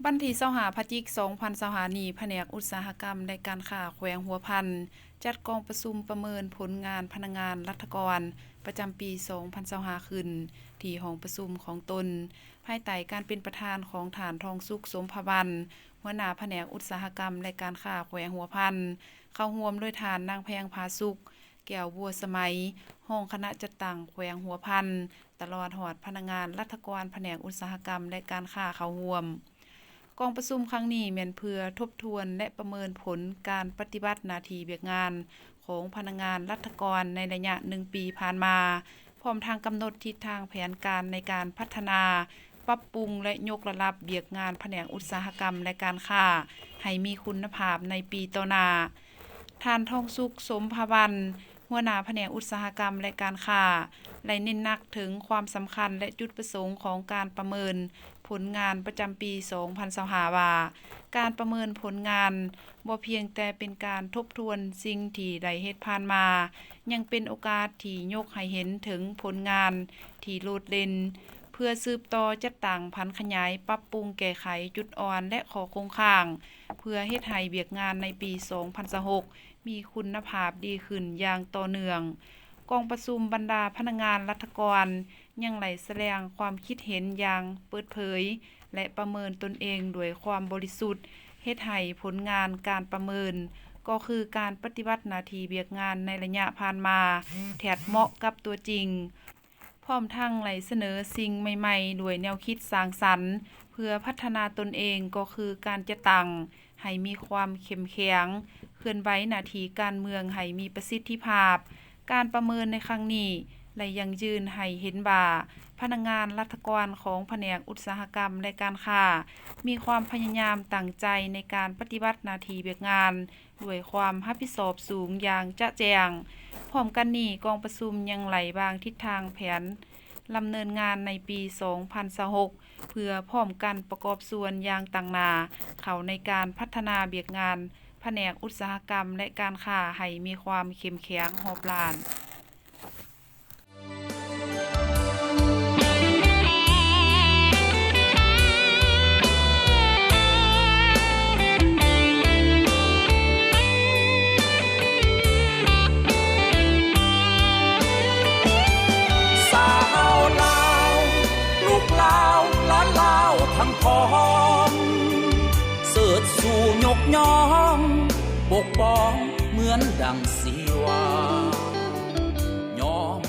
ວັນທີຊາວຫ້າ ພະຈິກ ສອງພັນຊາວຫ້ານີ້, ພະແນກອຸດສາຫະກຳ ແລະ ການຄ້າແຂວງຫົວພັນ ຈັດກອງປະຊຸມປະເມີນຜົນງານພະນັກງານລັດຖະກອນປະຈຳປີ ສອງພັນຊາວຫ້າ ຂຶ້ນ ທີ່ຫ້ອງປະຊຸມຂອງຕົນ, ພາຍໃຕ້ການເປັນປະທານຂອງທ່ານ ທອງສຸກ ສົມພະວັນ ຫົວໜ້າພະແນກອຸດສາຫະກຳ ແລະ ການຄ້າແຂວງຫົວພັນ, ເຂົ້າຮ່ວມໂດຍທ່ານ ນາງ ແພງຜາສຸກ ແກ້ວບົວສະໄໝ ຮອງຄະນະຈັດຕັ້ງແຂວງຫົວພັນ, ຕະຫຼອດຮອດພະນັກງານລັດຖະກອນພະແນກອຸດສາຫະກຳ ແລະ ການຄ້າເຂົ້າຮ່ວມ. ກອງປະຊຸມຄັ້ງນີ້ແມ່ນເພື່ອທົບທວນ ແລະ ປະເມີນຜົນການປະຕິບັດໜ້າທີ່ວຽກງານຂອງພະນັກງານລັດຖະກອນໃນໄລຍະໜຶ່ງປີຜ່ານມາ, ພ້ອມທັງກຳນົດທິດທາງແຜນການໃນການພັດທະນາ, ປັບປຸງ ແລະ ຍົກລະດັບວຽກງານພະແນກອຸດສາຫະກຳ ແລະ ການຄ້າໃຫ້ມີຄຸນນະພາບໃນປີຕໍ່ໜ້າ. ທ່ານ ທອງສຸກ ສົມພະວັນ ຫົວໜ້າພະແນກອຸດສາຫະກຳ ແລະ ການຄ້າ ໄດ້ເນັ້ນໜັກເຖິງຄວາມສຳຄັນ ແລະ ຈຸດປະສົງຂອງການປະເມີນຜົນງານປະຈຳປີ ສອງພັນຊາວຫ້າ ວ່າ ການປະເມີນຜົນງານບໍ່ພຽງແຕ່ເປັນການທົບທວນສິ່ງທີ່ໄດ້ເຮັດຜ່ານມາ, ຍັງເປັນໂອກາດທີ່ຍົກໃຫ້ເຫັນເຖິງຜົນງານທີ່ໂດດເດັ່ນ, ເພື່ອສືບຕໍ່ຈັດຕັ້ງ, ຜັນຂະຫຍາຍ, ປັບປຸງແກ້ໄຂຈຸດອ່ອນ ແລະ ຂໍ້ຄົງຄ້າງ, ເພື່ອເຮັດໃຫ້ວຽກງານໃນປີ ສອງພັນຊາວຫົກ ມີຄຸນນະພາບດີຂຶ້ນຢ່າງຕໍ່ເນື່ອງ. ກອງປະຊຸມບັນດາພະນັກງານລັດຖະກອນຍັງໄດ້ສະແດງຄວາມຄິດເຫັນຢ່າງເປີດເຜີຍ ແລະ ປະເມີນຕົນເອງດ້ວຍຄວາມບໍລິສຸດ, ເຮັດໃຫ້ຜົນງານການປະເມີນ ກໍຄືການປະຕິບັດໜ້າທີ່ວຽກງານໃນໄລຍະຜ່ານມາ ແທດເໝາະກັບຕົວຈິງ. ພ້ອມທັງໄດ້ສະເໜີສິ່ງໃໝ່ໆດ້ວຍແນວຄິດສ້າງສັນ ເພື່ອພັດທະນາຕົນເອງ ກໍຄືການຈັດຕັ້ງໃຫ້ມີຄວາມເຂັ້ມແຂງ, ເຄື່ອນໄຫວໜ້າທີ່ການເມືອງໃຫ້ມີປະສິດທິພາບ. ການປະເມີນໃນຄັ້ງນີ້ໄດ້ຢັ້ງຢືນໃຫ້ເຫັນວ່າ ພະນັກງານລັດຖະກອນຂອງພະແນກອຸດສາຫະກຳ ແລະ ການຄ້າ ມີຄວາມພະຍາຍາມຕັ້ງໃຈໃນການປະຕິບັດໜ້າທີ່ວຽກງານ ດ້ວຍຄວາມຮັບຜິດຊອບສູງຢ່າງຈະແຈ້ງ. ພ້ອມກັນນີ້, ກອງປະຊຸມຍັງໄດ້ວາງທິດທາງແຜນດຳເນີນງານໃນປີ ສອງພັນຊາວຫົກ ເພື່ອພ້ອມກັນປະກອບສ່ວນຢ່າງຕັ້ງໜ້າເຂົ້າໃນການພັດທະນາວຽກງານພະແນກອຸດສາຫະກຳ ແລະ ການຄ້າໃຫ້ມີຄວາມເຂັ້ມແຂງຮອບດ້ານ. ສາວລາວ ລູກລາວ ຫຼານລາວທັງພ້ອມ ເຊີດຊູຍົກຍ້ອງ ປົກປ້ອງເໝືອນດັ່ງ